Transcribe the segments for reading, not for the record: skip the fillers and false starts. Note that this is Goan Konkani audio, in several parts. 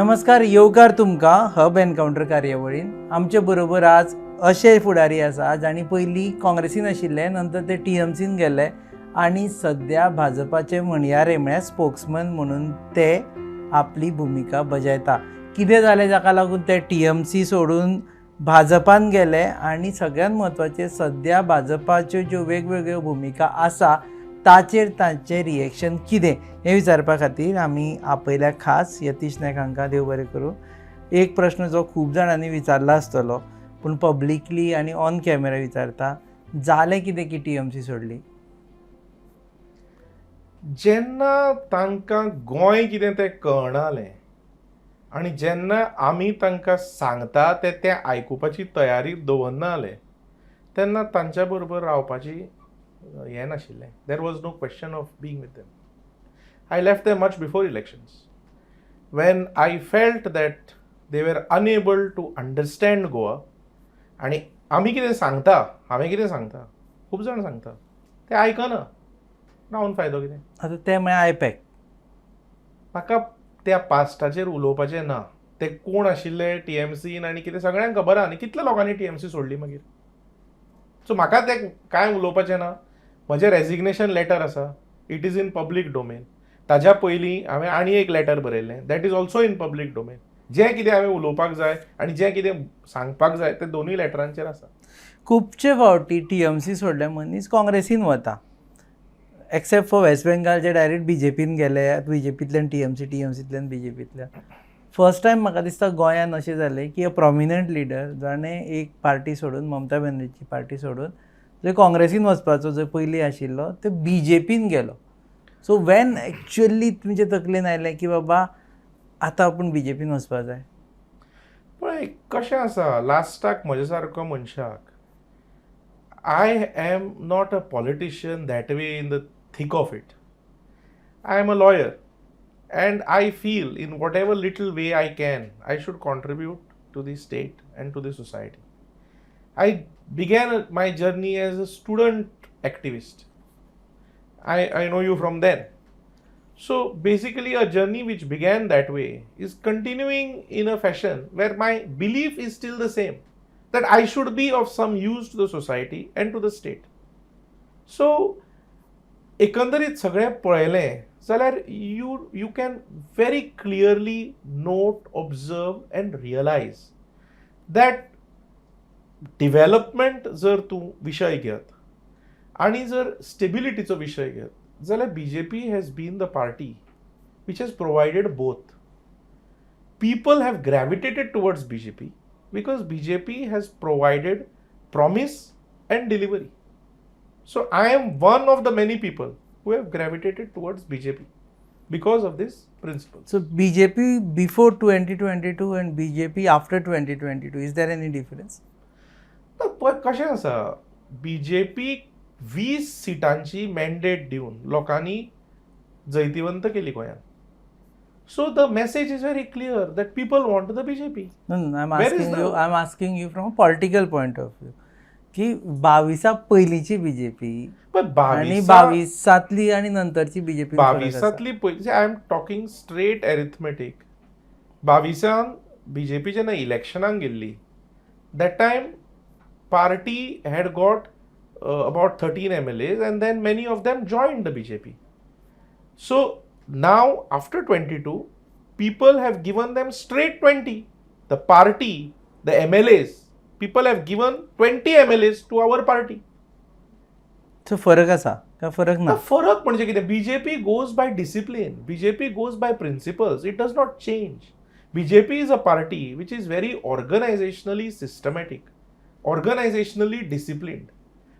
नमस्कार, येवकार तुमकां हब एनकावंटर कार्यावळीन. आमचे बरोबर आज अशे फुडारी आसा जांणी पयलीं काँग्रेसीन आशिल्ले, नंतर ते टीएमसीन गेले आनी सद्या भाजपाचे म्हणयारे म्हळ्यार स्पोक्समन म्हणून ते आपली भुमिका बजायता. कितें जालें जाका लागून ते टीएमसी सोडून भाजपान गेले आनी सगळ्यांत म्हत्वाचें, सद्या भाजपाच्यो ज्यो वेगवेगळ्यो भुमिका आसा ताचेर तांचें रिएक्शन कितें हें विचारपा खातीर आमी आपयल्या खास यतीश नायक हांकां. देव बरें करूं. एक प्रश्न जो खूब जाणांनी विचारला आसतलो, पूण पब्लिकली आनी ऑन कॅमेरा विचारता, जालें कितें की टीएमसी सोडली? जेन्ना तांकां गोंय कितें तें कळनालें आनी जेन्ना आमी तांकां सांगता तें ते आयकुपाची तयारी दवरना जाले, तेन्ना तांच्या बरोबर रावपाची हें नाशिल्लें. There was no question of being with them. I left them much before elections, when I felt that they were unable to understand Goa. आनी आमी कितें सांगता, हांवें कितें सांगता, खूब जाण सांगता, ते आयकना, रावन फायदो कितें? आतां तें म्हळ्यार आयपॅक. म्हाका त्या पास्टाचेर उलोवपाचें ना. ते कोण आशिल्ले टीएमसीन आनी कितें, सगळ्यांक खबर आहा न्ही, कितल्या लोकांनी टीएमसी सोडली मागीर. सो म्हाका तें कांय उलोवपाचें ना. म्हजें रेजिग्नेशन लेटर आसा, it is in public domain. ताज्या पयलीं हांवें आनी एक लेटर बरयल्लें, that is also in public domain. जें कितें हांवें उलोवपाक जाय आनी जें कितें सांगपाक जाय तें दोनूय लेटरांचेर आसा. खुबशे फावटी टीएमसी सोडले मनीस काँग्रेसीन वता, एक्सेप्ट फॉर वेस्ट बेंगाल, जे डायरेक्ट बीजेपीन गेले, बीजेपींतल्यान टीएमसी, टीएमसींतल्यान बीजेपींतल्यान. फर्स्ट टायम म्हाका दिसता गोंयांत अशें जालें की अ प्रोमिनंट लिडर जाणें एक पार्टी सोडून, ममता बॅनर्जीची पार्टी सोडून, जंय काँग्रेसीन वचपाचो जंय पयलीं आशिल्लो, ते बीजेपीन गेलो. सो when actually तुमचे तकलेन आयलें की बाबा, आतां आपूण बीजेपीन वचपा जाय? पळय, कशें आसा, लास्टाक म्हज्या सारको मनशाक, I am not a politician that way, in the thick of it. I am a lawyer and I feel in whatever little way I can, I should contribute to the state and to the society. I began my journey as a student activist. I know you from then. So basically, a journey which began that way is continuing in a fashion where my belief is still the same, that I should be of some use to the society and to the state. So, एकंदरीत सगळें पळयलें जाल्यार you can very clearly note, observe and realize that development जर तूं विशय घेत आनी जर स्टेबिलिटीचो विशय घेत जाल्यार BJP has been the party which has provided both. People have gravitated towards BJP because BJP has provided promise and delivery. So I am one of the many people who have gravitated towards BJP because of this principle. So BJP before 2022 and BJP after 2022, is there any difference? ना, पळय कशें आसा, बीजेपी 20 सिटांची मॅन्डेट दिवन लोकांनी जैतिवंत केली गोंयांत. So the message is very clear that people want the BJP. No, I'm Where is asking the- you. I'm asking you from a political point of view. की 22 पयलींची बीजेपी आणि 22ताली आणि नंतरची बीजेपी. 22तांतली पयली, I am talking straight arithmetic, 22न बीजेपी जेन्ना इलेक्शनाक गेल्ली, that time party had got about 13 MLAs and then many of them joined the BJP. So now after 22, people have given them straight 20. The party, the MLAs, people have given 20 MLAs to our party. So फरक आसा काय फरक ना? फरक म्हणजे कितें? BJP goes by discipline, BJP goes by principles, it does not change. BJP is a party which is very organizationally systematic, organizationally disciplined,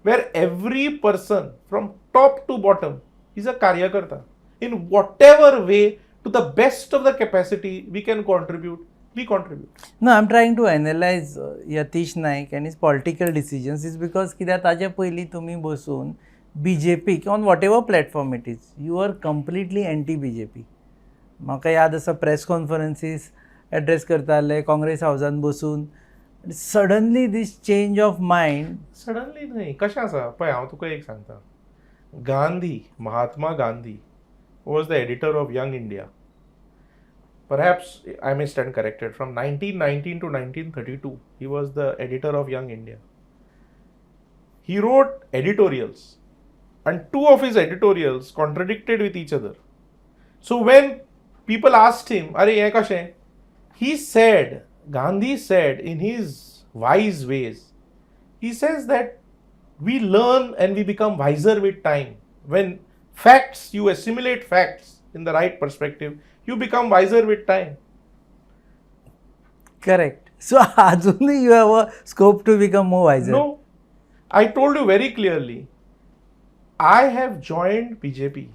where every person from top to bottom is a कार्यकर्ता. In whatever way, to the best of the capacity we can contribute, we contribute. No, I am trying to analyze Yatish Naik and his political decisions is because कित्याक ताजे पयलीं तुमी बसून बीजेपीक on whatever platform it is, you are completely anti BJP. म्हाका याद आसा, प्रेस कॉन्फरन्सीस एड्रेस करताले काँग्रेस हावजान बसून. Suddenly this change of mind? Suddenly न्हय. कशें आसा पळय, हांव तुका एक सांगता. Gandhi, Mahatma Gandhi was the editor of Young India. Perhaps I may stand corrected, from 1919 to 1932 he was the editor of Young India. He wrote editorials and two of his editorials contradicted with each other. So when people asked him, "अरे, हें कशें?" he said, Gandhi said in his wise ways, he says that we learn and we become wiser with time. When facts, you assimilate facts in the right perspective, you become wiser with time. Correct. So अजूनही you have a scope to become more wiser. No, I told you very clearly, I have joined BJP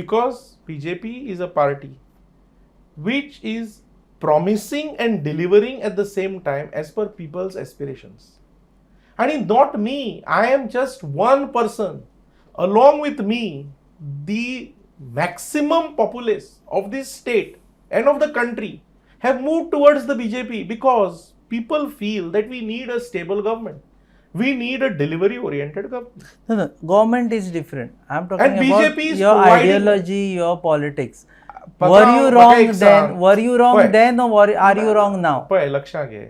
because BJP is a party which is promising and delivering at the same time as per people's aspirations. And not me, I am just one person. Along with me, the maximum populace of this state and of the country have moved towards the BJP because people feel that we need a stable government. We need a delivery oriented government. No, government is different. I'm talking And about BJP is your providing- ideology, your politics. Patra, Were you म्हाका wrong एक then? सांग. Were you wrong पळय. then or are you wrong now? पळय, लक्षात घे.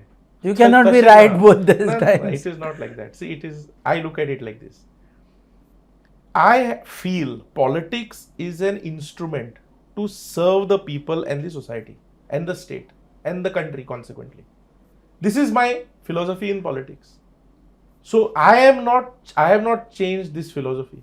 You cannot be तशें right ना. both the No, no, times. It is not like that. See, it is, I look at it like this. I feel politics is an instrument to serve the people and the society and the state and the country consequently. This is my philosophy in politics. So I have not changed this philosophy.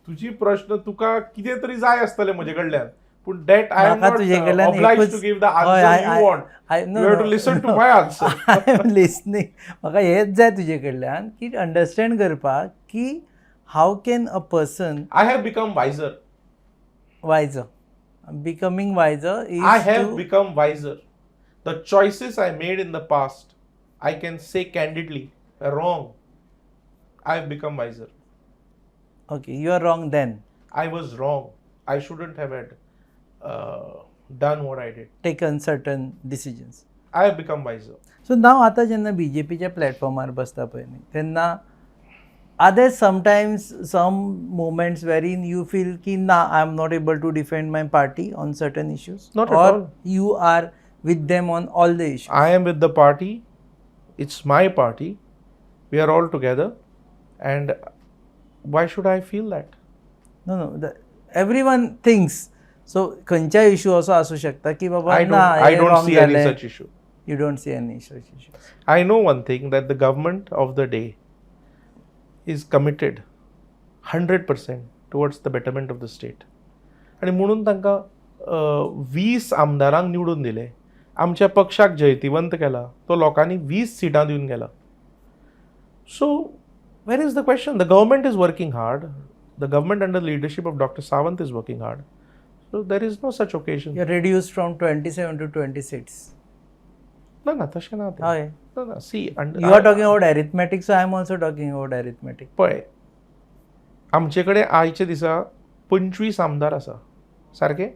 तुजी प्रश्न तुका कितें तरी जाय आसतलें म्हजे कडल्यान, पूण that I am म्हाका not तुजे कडल्यान obliged एकूच to give the हय, answer you want. No, You have no, to listen to no. my answer. I am listening. म्हाका हेच जाय तुजे कडल्यान की अंडरस्टँड करपाक की how can a person I have become wiser. Wiser, becoming wiser I is have to become wiser. The choices I made in the past, I can say candidly, were wrong. I have become wiser. Okay, you are wrong then. I was wrong. I shouldn't have had done what I did. Taken certain decisions. I have become wiser. So now आतां जेन्ना बी जे पीच्या प्लॅटफॉर्मार बसता पळय न्ही, तेन्ना are there sometimes some moments wherein you feel की ना, I am not able to defend my party on certain issues? Not at or all. You are with them on all the issues? I am with the party. It's my party. We are all together. And why should I feel that? No, everyone thinks so. खंयच्याय इशू असो आसूं शकता की बाबा I ना, don't, I हें don't wrong see any जालें. Such issue. You don't see any such issues. I know one thing, that the government of the day is committed 100% towards the betterment of the state. आनी म्हणून तांकां 20 आमदारांक निवडून दिले, आमच्या पक्षाक जैतिवंत केला, तो लोकांनी 20 सिटां दिवन गेला. So where is the question? The government is working hard. The government under leadership of Doctor Sawant is working hard. So there is no such occasion. You reduce from 27 to 20 seats. ना ना, तशें ना तें. हय. ना ना, see. You are talking about arithmetic, so I am also talking about arithmetic. पळय, आमचे कडेन आयच्या दिसा 25 आमदार आसा, सारके,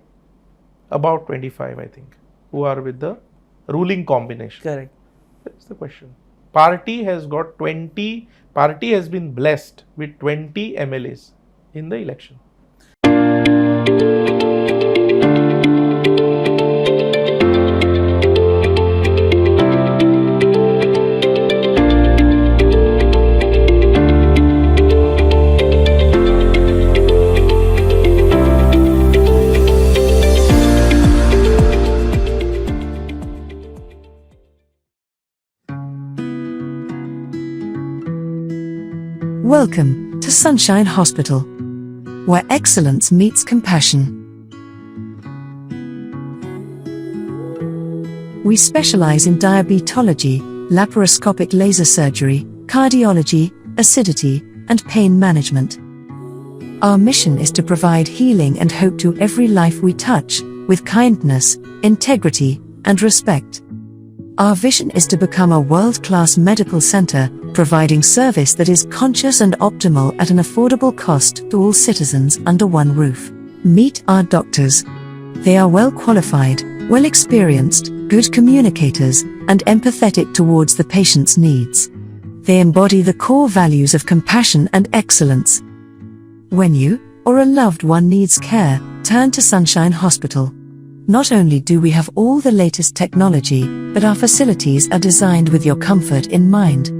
about 25, I think, who are with the ruling combination. Correct. That's the question. Party has got 20, party has been blessed with 20 MLAs in the election. Welcome to Sunshine Hospital, where excellence meets compassion. We specialize in diabetology, laparoscopic laser surgery, cardiology, acidity, and pain management. Our mission is to provide healing and hope to every life we touch, with kindness, integrity, and respect. Our vision is to become a world class medical center, providing service that is conscious and optimal at an affordable cost to all citizens under one roof. Meet our doctors. They are well qualified, well experienced, good communicators, and empathetic towards the patient's needs. They embody the core values of compassion and excellence. When you or a loved one needs care, turn to Sunshine Hospital. Not only do we have all the latest technology, but our facilities are designed with your comfort in mind.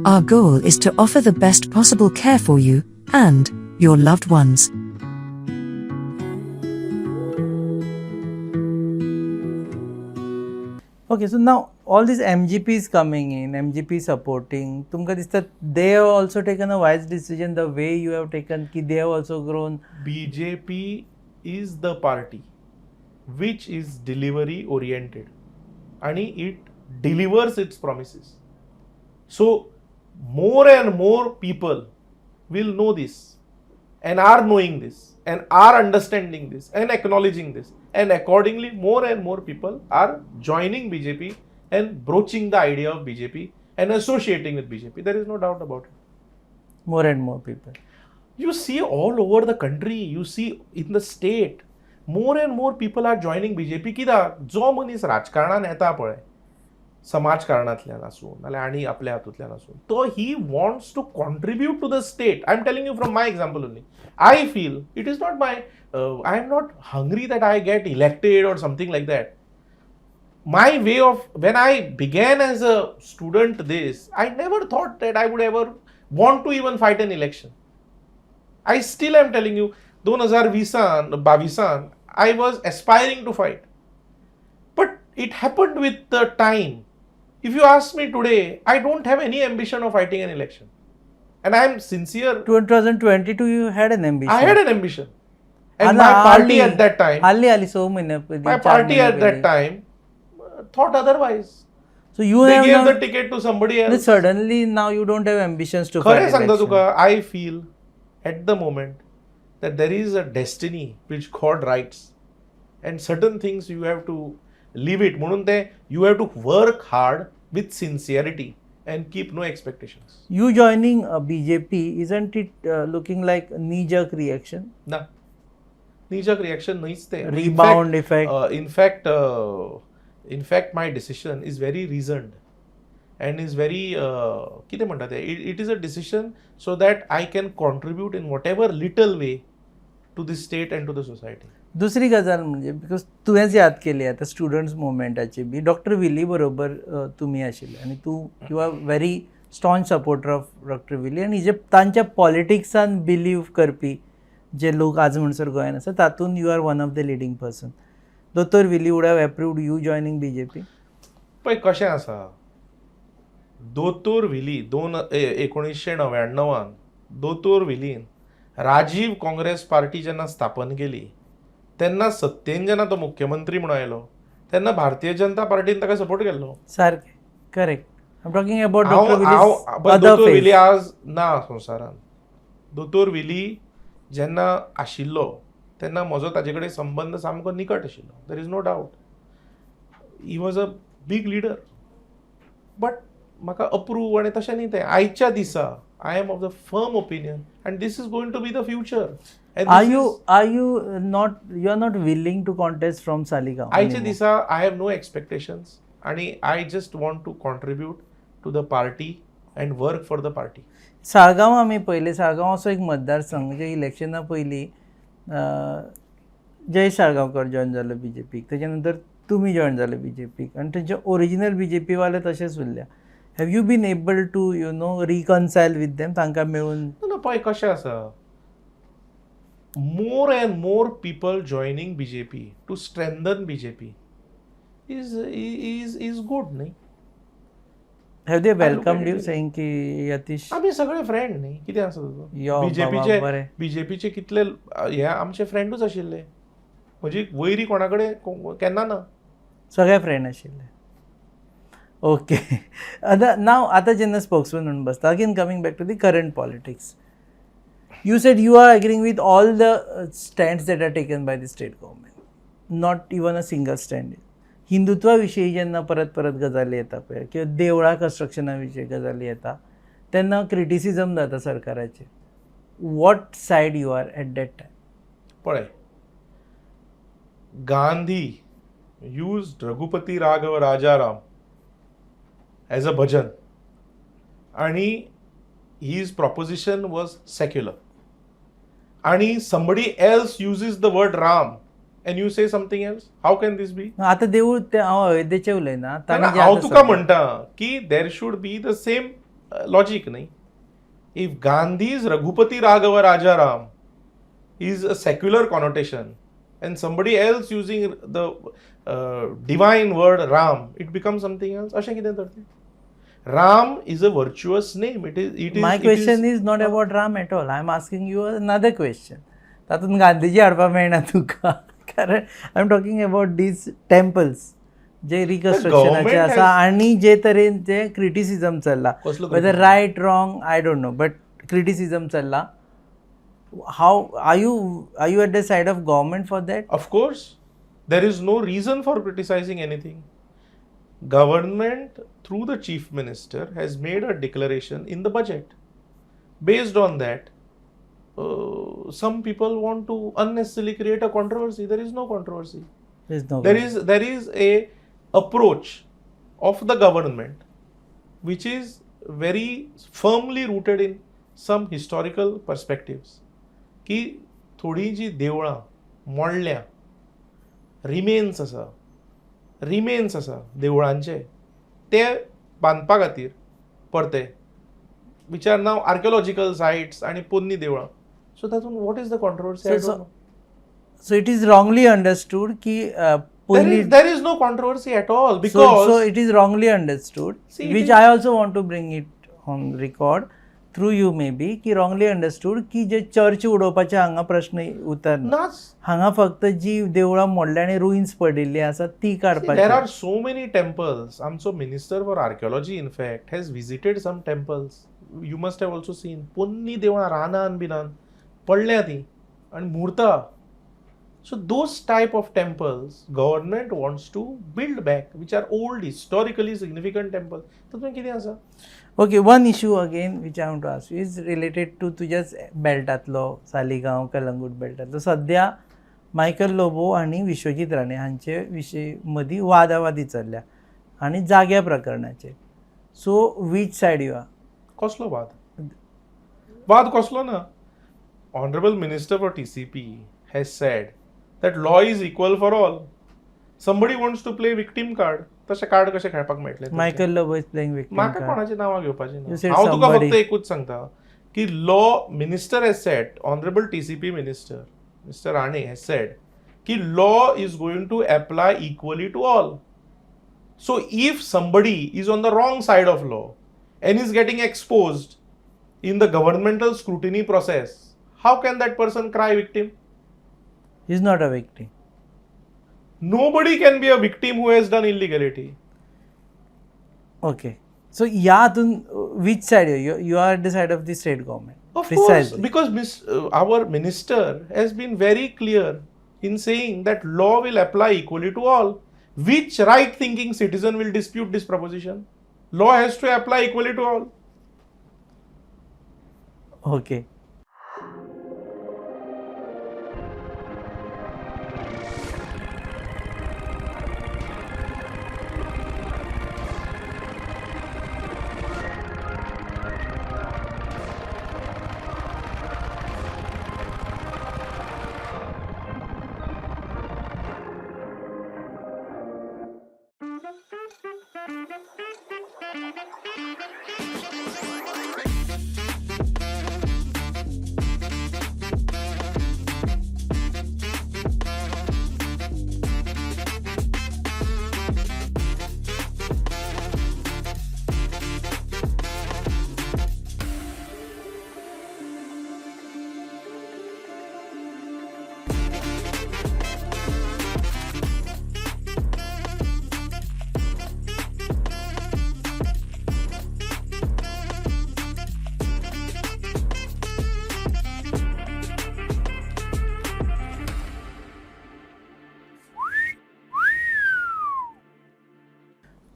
Our goal is to offer the best possible care for you and your loved ones. Okay, so now all these MGPs coming in, MGP supporting, तुमकां दिसता they have also taken a wise decision the way you have taken की they have also grown. BJP is the party which is delivery oriented आणि it delivers its promises. So more and more people will know this and are knowing this and are understanding this and acknowledging this, and accordingly more and more people are joining BJP and broaching the idea of BJP and associating with BJP. There is no doubt about it. More and more people. You see all over the country, you see in the state, more and more people are joining BJP. कित्याक जो मनीस राजकारणान येता पळय, समाजकारणांतल्यान आसूं नाल्यार आनी आपल्या हातूंतल्यान आसूं, तो he wants to contribute to the state. I am telling you from my example only. I feel it is not my, I am not hungry that I get elected or something like that. My way of, when I began as a student this, I never thought that I would ever want to even fight an election. I still am telling you, 2020 22 I was aspiring to fight. But it happened with the time. If you ask me today, I don't have any ambition of fighting an election. And I am sincere. 2022 you had an ambition. I had an ambition. And my party at that time, हाल्ली हाली 6 म्हयने पयलीं, my चार party म्हयने at that पयलीं. Time thought otherwise. So you They have gave now, the ticket to somebody else. Suddenly now you don't have ambitions to खरें fight सांगता election. तुका, I feel at the moment that there is a destiny which God writes and certain things you have to leave it. म्हणून ते you have to work hard with sincerity and keep no expectations. You joining BJP, isn't it looking like knee jerk reaction? ना, knee-jerk reaction न्हयच तें. Rebound effect. In fact my decision is very reasoned and is very कितें म्हणटा तें, it is a decision so that I can contribute in whatever little way to the state and to the society. दुसरी गजाल म्हणजे because तुवेंच याद केली आतां स्टुडंट्स मुवमेंटाची बी डॉक्टर विली बरोबर तुमी आशिल्ले आनी तूं you are very staunch supporter of doctor Willie आनी जे तांच्या पॉलिटिक्सान बिलीव करपी जे लोक आज म्हणसर गोंयान आसा तातूंत you are one of the leading person. दोतोर Willie would have approved you joining BJP? पळय कशें आसा, दोतोर विली 1999 दोतोर विलीन राजीव काँग्रेस पार्टी जेन्ना स्थापन केली तेन्ना सत्तेन जेन्ना तो मुख्यमंत्री म्हणून आयलो तेन्ना भारतीय जनता पार्टीन ताका सपोर्ट केल्लो. सारकें, correct. I am talking about हांव डॉक्टर हांव विली पण अदर दोतोर विली फेज. आज ना संवसारांत. दोतोर विली जेन्ना आशिल्लो तेन्ना म्हजो ताजे कडेन संबंद सामको निकट आशिल्लो. There is no doubt, he was a big leader. But म्हाका अप्रूव आनी तशें न्ही तें. आयच्या दिसा I am of the firm opinion and this is going to be the future. Are you not, you are not willing to contest from Saligao आयच्या anymore? दिसा I have no expectations आनी I just want to contribute to the party and work for the party. Saligao आमी पळयलें, साळगांव असो एक मतदारसंघ जे इलेक्शना पयलीं जय साळगांवकर जॉयन जालो बी जे पीक, तेच्या नंतर तुमी जॉयन जाले बी जे पीक आनी तेंचे ओरिजिनल बी जे पी वाले तशेंच उरल्या. Have you been able to you know reconcile with them, तांकां मेळून? ना, पळय कशें आसा, more and more people joining BJP to strengthen BJP is good न्ही. Have they I look welcomed at you it. Saying की यतीश आमी सगळे फ्रेंड न्ही, कितें आसा तुजो, यो बाबा बीजेपीचे बरें. बीजेपीचे कितले हे आमचे फ्रेंडूच आशिल्ले, म्हजी वैरी कोणा कडेन केन्ना ना. सगळे फ्रेंड आशिल्ले. ओके, आतां नाव आतां जेन्ना स्पोक्समॅन म्हणून बसता, again coming back to the current politics, you said you are agreeing with all the stands that are taken by the state government, not even a single stand. Hindutva विशीं जेन्ना परत परत गजाली येता पळय किंवा देवळां कन्स्ट्रक्शना विशीं गजाली येता तेन्ना क्रिटिसिजम जाता सरकाराचेर, what side you are at that time? पळय, Gandhi used Raghupati Raghav Rajaram as a bhajan आणि his proposition was secular, आणि somebody else uses the word Ram And you say something else. How can this be? आतां देवूळ तें हांव अयोध्येचें उलयना, तांणी जें हांव आतां तुका सद्या- म्हणटा की there should be the same logic न्ही. If Gandhi's Raghupati Raghava Rajaram is a secular connotation and somebody else using the divine word Ram, it become something else. अशें कितें तर तें? Ram is a virtuous name. It is My question is not about Ram at all. I am asking you another question. तातूंत गांधीजी हाडपाक मेळना तुका, कारण I am talking about these temples J रिकन्स्ट्रक्शनाचे government आसा आनी जे तरेन जे क्रिटिसिजम चल्ला, कसलो whether criticism? Right, wrong, I don't know, but criticism चल्ला. How are you at the side of government for that? Of course, there is no reason for criticizing anything. Government, through the chief minister, has made a declaration in the budget. Based on that, some people want to unnecessarily create a controversy. There is no controversy. There is a approach of the government which is very firmly rooted in some historical perspectives की थोडी जी देवळां मोडल्या, रिमेन्स आसा देवळांचे, ते बांदपा खातीर परते, which are now archaeological sites आनी पोन्नी देवळां, सो तातूंत what is the controversy? So it is wrongly understood की पयलीं There is no controversy at all because So it is wrongly understood, See, it which is- I also want to bring it on record through you maybe, की wrongly understood की जे चर्च उडोवपाचे हांगा प्रश्न उतरना. नाच. हांगा फक्त जी देवळां मोडल्या आनी रुइन्स पडिल्ली आसा ती There काडपाची. Are so many temples. आमचो minister for archaeology, in fact, has visited some temples. You must have also seen. पोन्नी देवळां रानान बिनान पडल्या ती आनी मुर्ता. So those type of temples government wants to build back, which are old, historically significant temple. तातूंत कितें आसा? Okay, one issue again which I want to ask is related to तुज्याच बेल्टांतलो, सालिगांव कलंगूट बेल्टांतलो. सद्या मायकल लोबो आनी विश्वजीत राणे हांचे विशीं मदीं वादावादी चल्ल्या आनी जाग्या प्रकरणाचेर. So which side you are? कसलो वाद? वाद कसलो ना. Honourable Minister for TCP has said that law is equal for all. Somebody wants to play victim card. तशें कार्ड कशें खेळपाक मेळटलें? Michael Lobo is playing victim. म्हाका कोणाची नांवां घेवपाची You ना. Said हांव तुका somebody. फक्त एकूच सांगता की law minister has said, honourable TCP minister Mister Rane has said की law is going to apply equally to all. So if somebody is on the wrong side of law and is getting exposed in the governmental scrutiny process, how can that person cry victim? Is not a victim. Nobody can be a victim who has done illegality. Okay, so ह्या हातून which side you are? The side of the state government? Of course, because our minister has been very clear in saying that law will apply equally to all. Which right thinking citizen will dispute this proposition? Law has to apply equally to all. Okay.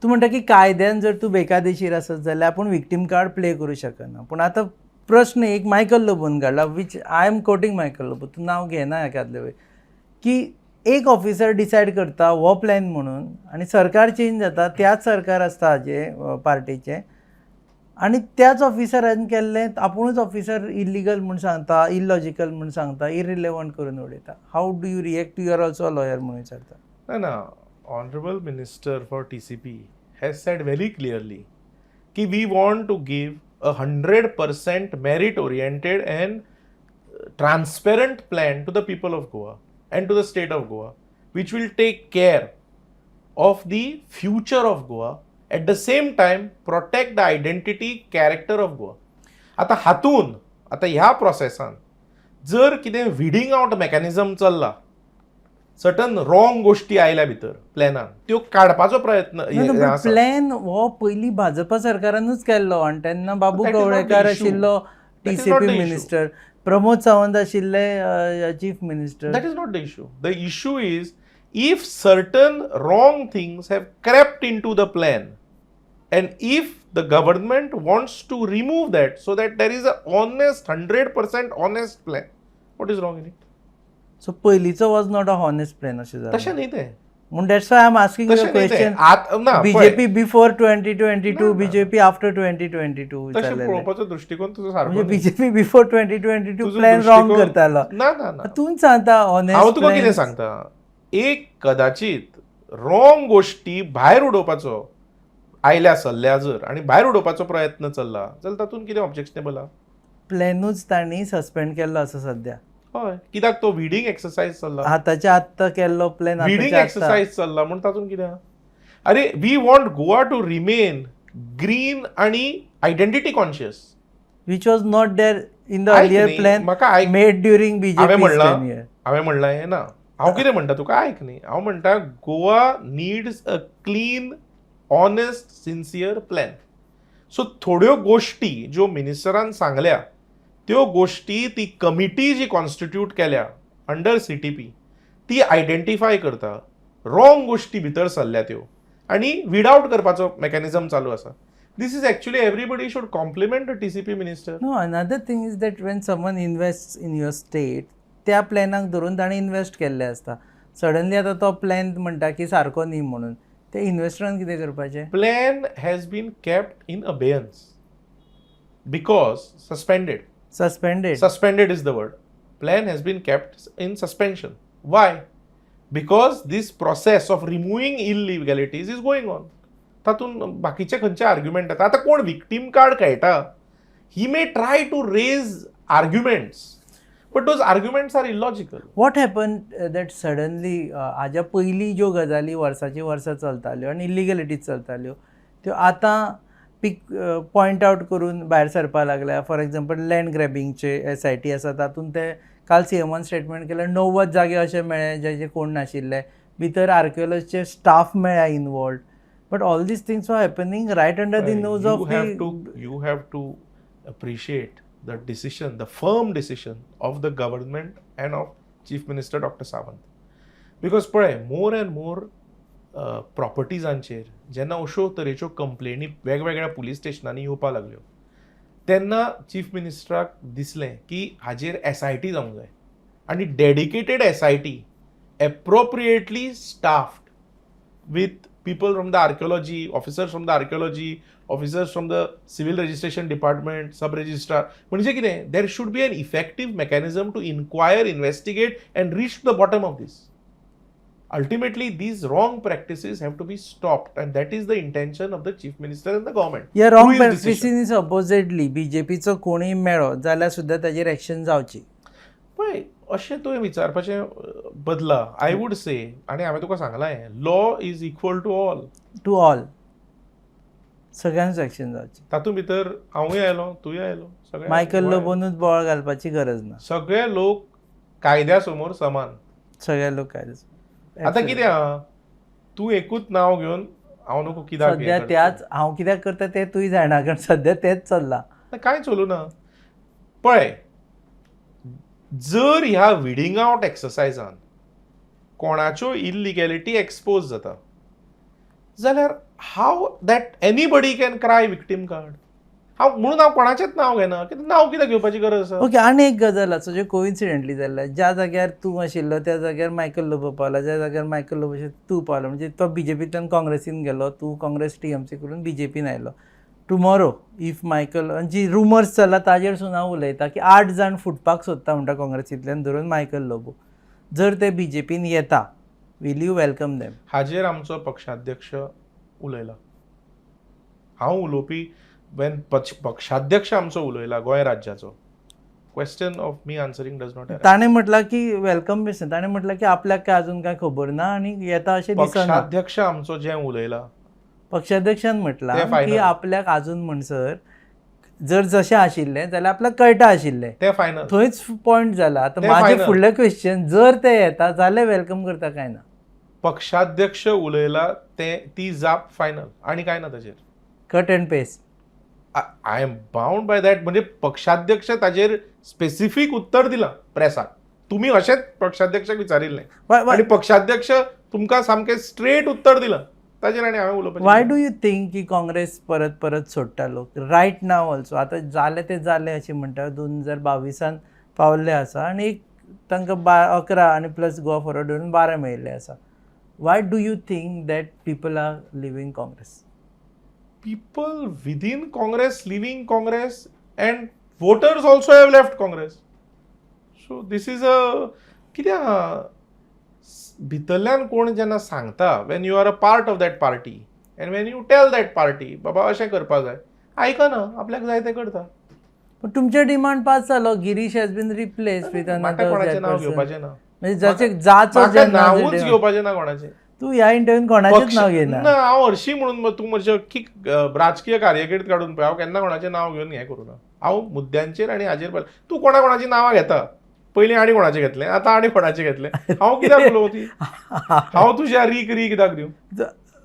तूं म्हणटा की कायद्यान जर तूं बेकायदेशीर आसत जाल्यार आपूण विक्टीम कार्ड प्ले करूं शकना. पूण आतां प्रश्न एक मायकल लोबोन काडला, which I am quoting Michael Lobo, तूं नांव घेना एकादले वेळ, की एक ऑफिसर डिसायड करता हो प्लॅन म्हणून आनी सरकार चेंज जाता, त्याच सरकार आसता हाजे पार्टीचें. आनी त्याच ऑफिसरान केल्लें आपुणूच ऑफिसर इलिगल म्हूण सांगता, इलॉजिकल म्हूण सांगता, इरिलेवंट करून उडयता. How do you react? You are also lawyer म्हणून विचारता. ना ना, honourable minister for TCP has said very clearly की we want to give a 100% merit oriented and transparent plan to the people of Goa and to the state of Goa, which will take care of the future of Goa, at the same time protect the identity, character of Goa. आतां हातून आतां ह्या प्रोसेसान जर कितें विडींग आवट मॅकॅनिजम चल्ला, सर्टन रॉंग गोश्टी आयल्या भितर प्लॅनान, त्यो काडपाचो प्रयत्न हे आसा. प्लॅन हो पयलीं भाजपा सरकारानूच केल्लो आनी तेन्ना बाबू That is not the Kavlekar issue. आशिल्लो That T is C not P the issue. Minister, Pramod Sawant आशिल्ले chief minister. That is not the issue. The issue is if certain wrong things have crept into the plan and if the government wants to remove that so that there is a honest, 100% honest plan, what is wrong in it? So पयलींचो was not a honest plan अशें तशें जालें न्ही तें. म्हूण that's why I am asking तशें your न्ही तें. क्वेश्चन. आत ना, पळय, बीजेपी बिफोर 2022, ना, ना. बीजेपी आफ्टर 2022 तशें विचारलेलें. पळोवपाचो दृश्टिकोन तुजो सारको म्हणजे न्ही. बीजेपी बिफोर 2022 तुजो प्लॅन रॉंग दृश्टिकोन- करतालो. ना ना ना, तूं सांगता ऑनेस्ट. हांव तुका कितें सांगता, एक कदाचित रॉंग गोश्टी भायर उडोवपाचो आयल्या सल्ल्या जर आनी भायर उडोवपाचो प्रयत्न चल्ला जाल्यार तातूंत कितें ऑब्जेक्शनेबल आहा? प्लॅनूच तांणी सस्पेंड केल्लो आसा सद्या. हय, कित्याक तो विडींग एक्सरसायज चल्ला. आताच्या आत्तां केल्लो प्लॅन. विडींग एक्सरसायज चल्ला म्हूण तातूंत कितें आहा? अरे, we want Goa to remain green आनी identity conscious. Which was not there in the earlier plan म्हाका आयक. मेड ड्युरींग हांवें बीजेपी. म्हणलां, हांवें म्हणलां हें ना. हांव कितें म्हणटा तुका, आयक न्ही. हांव म्हणटा Goa needs a clean, honest, sincere plan. So थोड्यो गोश्टी ज्यो मिनिस्टरान सांगल्या त्यो गोश्टी ती कमिटी जी कॉन्स्टिट्यूट केल्या अंडर सीटीपी ती आयडेंटिफाय करता. रॉंग गोश्टी भितर सरल्या त्यो आनी वीड आवट करपाचो मॅकॅनिजम चालू आसा. This is actually, everybody should compliment the TCP minister. No, another thing is that when someone invest in your state, त्या प्लॅनाक धरून ताणें इन्वेस्ट केल्लें आसता. सडनली आतां तो प्लॅन म्हणटा की सारको न्ही म्हणून, ते इन्वेस्टरान कितें करपाचें? Plan has been kept in abeyance because suspended. Suspended. Suspended is the word. Plan has been kept in suspension. Why? Because this process of removing illegalities is going on. तातूंत बाकीचे खंयचे आर्ग्युमेंट येता? आतां कोण विक्टीम कार्ड खेळटा, he may try to raise arguments, but those arguments are illogical. What happen that suddenly हाज्या पयलीं ज्यो गजाली वर्साची वर्सां चलताल्यो आनी इलिगलिटीज चलताल्यो त्यो आतां पीक पॉयंट आवट करून भायर सरपाक लागल्या? फॉर एग्जाम्पल, लँड ग्रॅबिंगचे एसआयटी आसा, तातूंत ते काल सीएमान स्टेटमेंट केलें, 90 जागे अशे मेळ्ळे जेचे कोण नाशिल्ले, भितर आर्किओलॉजीचे स्टाफ मेळ्ळ्या involved, but all these things are happening right under the nose you of have the to you have to appreciate the decision, the firm decision of the government and of Chief Minister Dr. Sawant, because पळय, मोर अँड मोर प्रॉपर्टीजांचेर जेन्ना अश्यो तरेच्यो कंप्लेनी वेगवेगळ्या पुलीस स्टेशनांनी येवपाक लागल्यो तेन्ना चीफ मिनिस्टराक दिसलें की हाजेर एसआयटी जावंक जाय आनी dedicated SIT, appropriately staffed with people from the archaeology, officers from the archaeology, officers from the civil registration department, sub registrar. म्हणजे कितें, there should be an effective mechanism to inquire, investigate and reach to the bottom of this. Ultimately, these wrong practices have to be stopped, and that is the intention of the chief minister and the government ह्या wrong through his decision. प्रॅक्टिसीनी supposedly बीजेपीचो कोणूय मेळ्ळो जाल्यार सुद्दां ताजेर एक्शन जावची. पळय, अशें तुवें विचारपाचें बदला I would say, आनी हांवें तुका सांगलां हें, law is equal to all. To all, सगळ्यांच एक्शन जावची. तातूंत भितर हांवूय आयलो, तूंय आयलो, सगळे. मायकल लोबोनूच बोवाळ घालपाची गरज ना. सगळे लोक कायद्या समोर समान. सगळे लोक काय आतां कितें आहा, तूं एकूच नांव घेवन हांव नको कित्याक हें सद्या करता. त्याच हांव कित्याक करता तें तूंय जाणा, कारण सद्या तेंच चल्लां. ना, कांय चलूं ना. पळय, जर ह्या विडींग आवट एक्सरसायजान कोणाच्यो इलिगॅलिटी एक्सपोज जाता जाल्यार how that anybody can cry victim card? हांव म्हणून हांव कोणाचेंच नांव घेना. कित्याक नांव कित्याक घेवपाची गरज आसा? ओके, आनी एक गजाल आसा जे कोइन्सिडेंटली जाल्लें, ज्या जाग्यार तूं आशिल्लो त्या जाग्यार मायकल लोबो पावला, ज्या जाग्यार मायकल लोबो आशिल्लो तूं पावलो. म्हणजे तो बीजेपींतल्यान काँग्रेसीन गेलो, तूं काँग्रेस टीएमसी करून बीजेपीन आयलो. Tomorrow if Michael, जी रुमर्स चल्ला ताजेर सुद्दां हांव उलयता की 8 जाण फुटपाक सोदता म्हणटा काँग्रेसींतल्यान धरून मायकल लोबो, जर ते बीजेपीन येता, will you welcome them? हाजेर आमचो पक्षाध्यक्ष उलयला. हांव उलोवपी वेन पक्षाध्यक्ष आमचो उलयला गोंय राज्याचो, question of me answering does not. ताणें म्हटलां की welcome बी, ताणें म्हटलां की आपल्याक काय अजून काय खबर ना आनी येता अशें दिसना. पक्षाध्यक्ष आमचो जें उलयला, पक्षाध्यक्षान म्हटलां तें final. की आपल्याक अजून म्हणसर जर जशें आशिल्लें जाल्यार आपल्याक कळटा आशिल्लें. तें फायनल. थंयच पॉयंट जाला. आतां तें म्हाजें final. फुडलें क्वेश्चन, जर ते येता जाल्यार welcome करता काय ना? पक्षाध्यक्ष उलयला तें, ती जाप फायनल आनी काय ना ताजेर. Cut and paste. I am bound by that. म्हणजे पक्षाध्यक्ष ताजेर स्पेसिफीक उत्तर दिलां प्रेसाक. तुमी अशेंच पक्षाध्यक्षाक विचारिल्लें आनी पक्षाध्यक्ष तुमकां सामकें स्ट्रेट उत्तर दिलां ताजेर आनी हांवें उलोवपाचें वाय कितें? Do you think की काँग्रेस परत परत सोडटा लोक रायट नाव ऑल्सो? आतां जालें तें जालें अशें म्हणटा, 2022 पावल्ले आसा आनी एक तांकां 11 आनी प्लस गोवा फॉरवर्ड धरून 12 मेळिल्ले आसा. Why do you think that people are leaving Congress? People within Congress leaving Congress and voters also have left Congress. So this is a कितें आहा, भितरल्यान कोण जेन्ना सांगता, when you are a part of that party and when you tell that party बाबा अशें करपा जाय, आयकना, आपल्याक जाय तें करता. पण तुमचे डिमांड पास जालो, Girish has been replace with म्हाका कोणाचें नांव घेवपाचें ना. म्हणजे जाचे जाचो म्हाका जेन्ना नांवूच घेवपाचें ना कोणाचें. तूं ह्या इंटरव्यून कोणाचेच नांव घेयना. ना, हांव हरशीं म्हणून तूं म्हजे अख्खी राजकीय कार्यकिर्द काडून पळय, हांव केन्ना कोणाचें नांव घेवन हें करूं ना. हांव मुद्द्यांचेर आनी हाजेर पळय. तूं कोणा कोणाचीं नांवां घेता, पयलीं आनी कोणाचें घेतलें, आतां आनी कोणाचें घेतलें. हांव कित्याक उलोवं ती? हांव तुज्या रीक री कित्याक दिवं?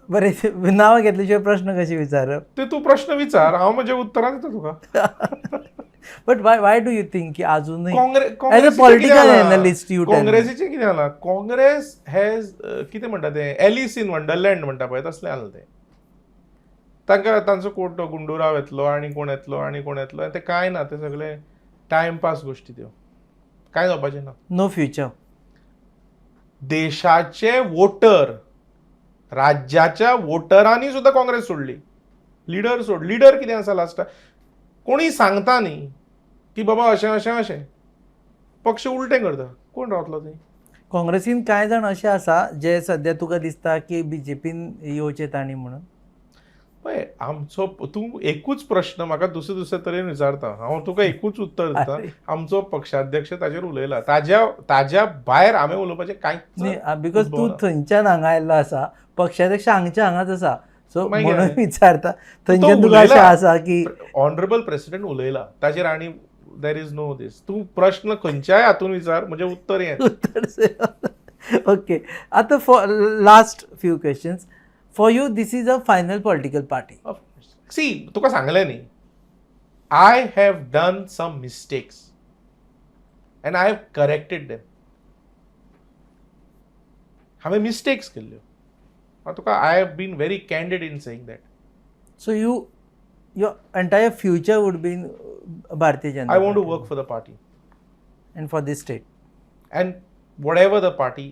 बरें, नांव घेतल्या शिवाय प्रश्न कशें विचारप? ते तूं प्रश्न विचार, हांव म्हज्या उत्तरां दिता तुका. But why do you think की अजूनय Congress as a political analyst you tell me. काँग्रेसीचें कितें जालां, काँग्रेस हॅज कितें म्हणटा तें, एलिस इन वंडरलँड म्हणटा पळय तसलें जालां तें. तांकां तांचो कोण तो गुंडुराव येतलो आनी कोण येतलो आनी कोण येतलो, ते कांय ना, ते सगळे टायमपास गोश्टी त्यो, कांय जावपाचें ना. No future. देशाचे वोटर, राज्याच्या वोटरांनी सुद्दां काँग्रेस सोडली, लिडर सोड. लिडर कितें आसा लास्टाक कोणूय सांगता न्ही की बाबा अशें अशें अशें, पक्ष उलटें करता, कोण रावतलो थंय? काँग्रेसीन कांय जाण अशे आसा जे सद्या तुका दिसता की बीजेपीन येवचे तांणी म्हणून? पळय, आमचो तूं एकूच प्रश्न म्हाका दुसरे दुसरे तरेन विचारता, हांव तुका एकूच उत्तर दिता. आमचो पक्षाध्यक्ष ताजेर उलयला, ताज्या भायर हांवें उलोवपाचें कांयच. Because तूं थंयच्यान हांगा आयल्लो आसा, पक्षाध्यक्ष हांगच्या हांगाच आसा, सो मागीर म्हणून विचारता थंयच्यान तुका अशें आसा की ऑनरेबल प्रेसिडेंट उलयला ताजेर आनी there is no दीस. तूं प्रश्न खंयच्याय हातून विचार, म्हजें उत्तर हें. उत्तर. ओके, आतां for last few questions for you, this is a final political party? See, तुका सांगलें न्ही, I have done some mistakes and I have corrected them. हांवें मिस्टेक्स केल्ल्यो, हांव तुका, I have been very candid in saying that. So you your entire future would be in Bharatiya Janata I want to Party. Work for the party and for this state. And whatever the party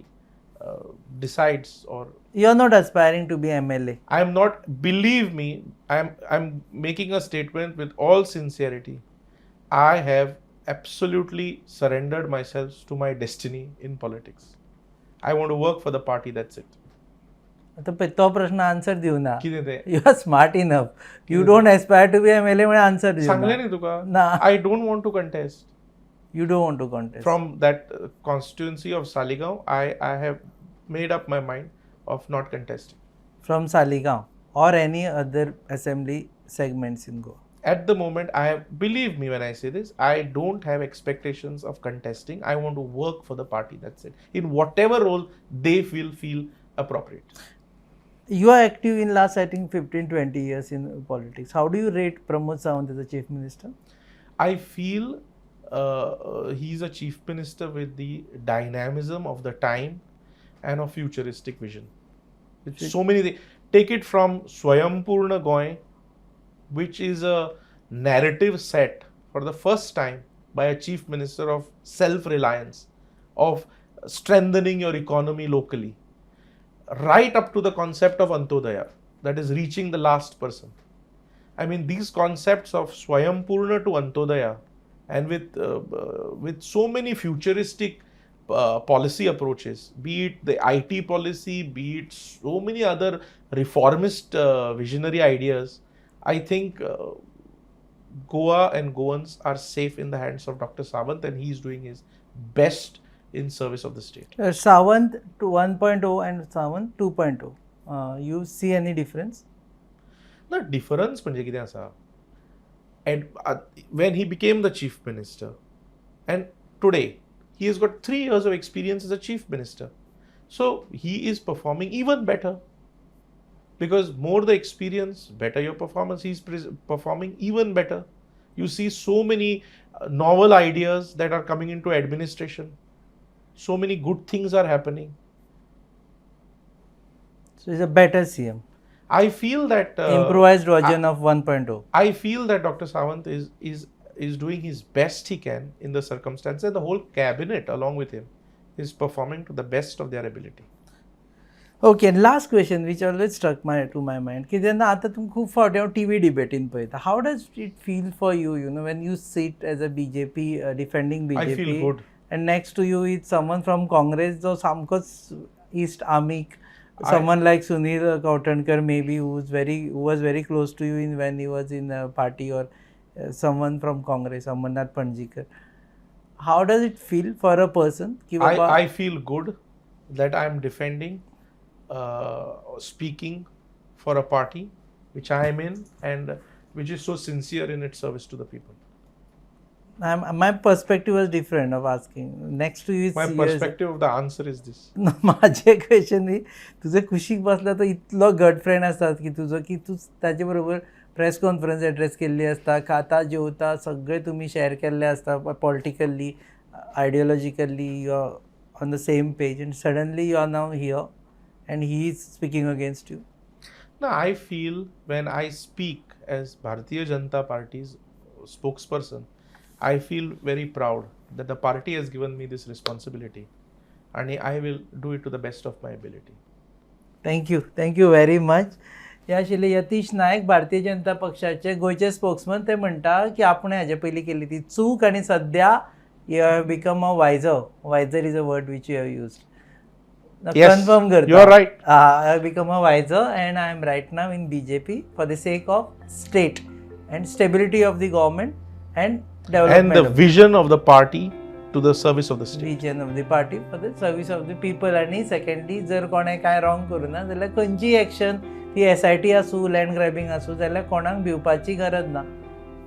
decides or You are not aspiring to be MLA? I am not, believe me, I am making a statement with all sincerity. I have absolutely surrendered myself to my destiny in politics. I want to work for the party, that's it. आतां पळय, तो प्रश्न आन्सर दिवना. कितें तें? You are smart enough. You don't aspire to be MLA म्हणून आन्सर सांगलें दिवना. न्ही तुका. ना. I don't want to contest. You don't want to contest. From that constituency of Saligao, I have made up my mind of not contesting. From Saligao or any other assembly segments in Goa? At the moment, I have, believe me when I say this, I don't have expectations of contesting. I want to work for the party, that's it, in whatever role they feel appropriate. You are active in last, I think, 15 20 years in politics. How do you rate Pramod Sawant as a chief minister? I feel he's a chief minister with the dynamism of the time and of futuristic vision. With so many things. Take it from Swayampurna Goy, which is a narrative set for the first time by a chief minister of self-reliance, of strengthening your economy locally, right up to the concept of Antodaya, that is reaching the last person. I mean, these concepts of Swayampurna to Antodaya and with so many futuristic policy approaches, be it the IT policy, be it so many other reformist visionary ideas, I think Goa and Goans are safe in the hands of Dr. Sawant, and he is doing his best in service of the state. Sawant to 1.0 and Sawant 2.0, you see any difference? ना, डिफरन्स म्हणजे कितें आसा, and when he became the chief minister and today, he has got 3 years of experience as a chief minister. So he is performing even better because more the experience, better your performance. He's performing even better. You see so many novel ideas that are coming into administration. So many good things are happening. So is a better CM. I feel that Improvised version of 1.0. I feel that Dr. Sawant is doing his best he can in the circumstances, and the whole cabinet along with him is performing to the best of their ability. Okay, and last question which always struck my to my mind की जेन्ना आतां तुमी खूब फावटी हांव टी व्ही डिबेटीन पळयता, how does it feel for you you know when you sit as a BJP, defending I BJP, feel good. And next to you is someone from Congress जो सामकोच इस्ट आमीक, someone like Sunil Kavthankar maybe, who was very close to you in when he was in a party, or someone from Congress, Amarnath Panjikar. How does it feel for a person की बाबा I feel good that I am defending, speaking for a party which I am in and which is so sincere in its service to the people. My perspective was different of asking. Next to you is My perspective of the answer is this. माझे क्वेश्चन ही, तुझे कुशीक बसला तो इतलो गट फ्रेंड आसतात की तुजो की तूं ताजे बरोबर प्रेस कॉन्फरन्स एड्रेस केल्ली आसता, खाता जेवता, सगळें तुमी शेअर केल्लें आसता, politically, ideologically you are on the same page, and suddenly you are now here and he is speaking against you. Now, I feel when I speak as Bharatiya Janata Party's spokesperson, I feel very proud that the party has given me this responsibility and I will do it to the best of my ability. Thank you, thank you very much. हे आशिल्ले यतीश नायक, भारतीय जनता पक्षाचे गोंयचे स्पोक्समन. ते म्हणटा की आपणें हाजे पयलीं केल्ली ती चूक आनी सद्या you have become a wiser. Wiser is a word which you have used. Yes, confirm करता. You are right. I have become a wiser and I am right now in BJP for the sake of state and stability of the government and And development the vision of the party to the service of the state. Vision of the party for the service of the people. आनी सेकंडली, जर कोणें कांय रॉंग करूं ना जाल्यार खंयचीय एक्शन, ती एसआयटी आसूं, लँड ग्रॅबिंग आसूं, जाल्यार कोणाक भिवपाची गरज ना,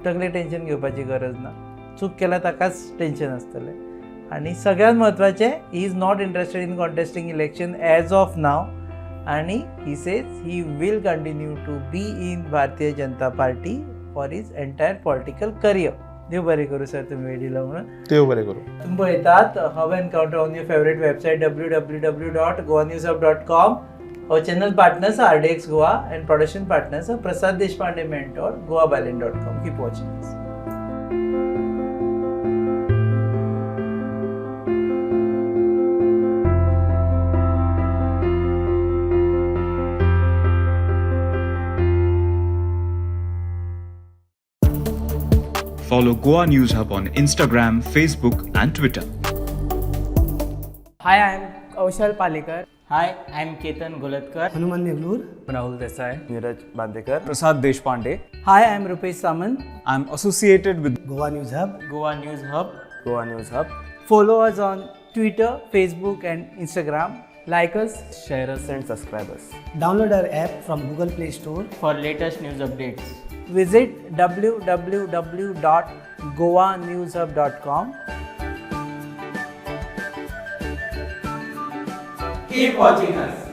तकले टेंशन घेवपाची गरज ना. चूक केल्या ताकाच टेंशन आसतलें. आनी सगळ्यात म्हत्वाचें, he is not interested in contesting election as of now आनी he says he will continue to be in Bharatiya Janata Party for his entire political career. देव बरें करूं सर, तुमी वेळ दिलो म्हणून. देव बरें करूं. तुम्ही पळयतात Hub Encounter on your favourite website www.goanewshub.com. Our channel partners are RDX Goa and production partners are Prasad Deshpande Mentor, goabyline.com. Keep watching us. Follow Goa News Hub on Instagram, Facebook, and Twitter. Hi, I am Kaushal Palekar. Hi, I am Ketan Golatkar. Hanuman Neglur. Rahul Desai. Neeraj Bandekar. Prasad Deshpande. Hi, I am Rupesh Samant. I am associated with Goa News Hub. Goa News Hub. Goa News Hub. Follow us on Twitter, Facebook and Instagram. Like us, Share us and subscribe us. Download our app from Google Play Store. For latest news updates. Visit www.goanewshub.com. Keep watching us.